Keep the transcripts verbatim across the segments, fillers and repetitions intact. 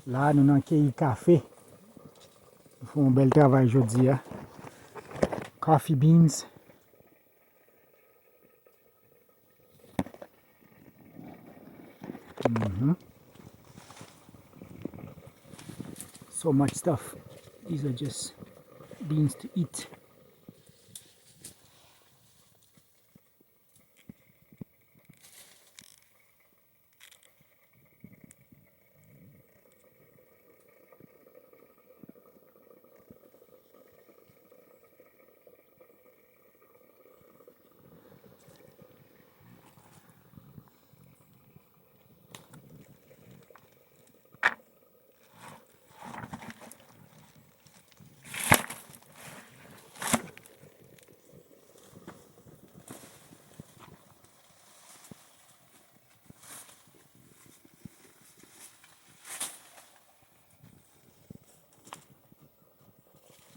La, nou nan keyi kafe. Nou fè yon bèl travay jodi a. Coffee beans. Mhm. So much stuff. These are just beans to eat.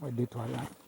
Wè de twa la.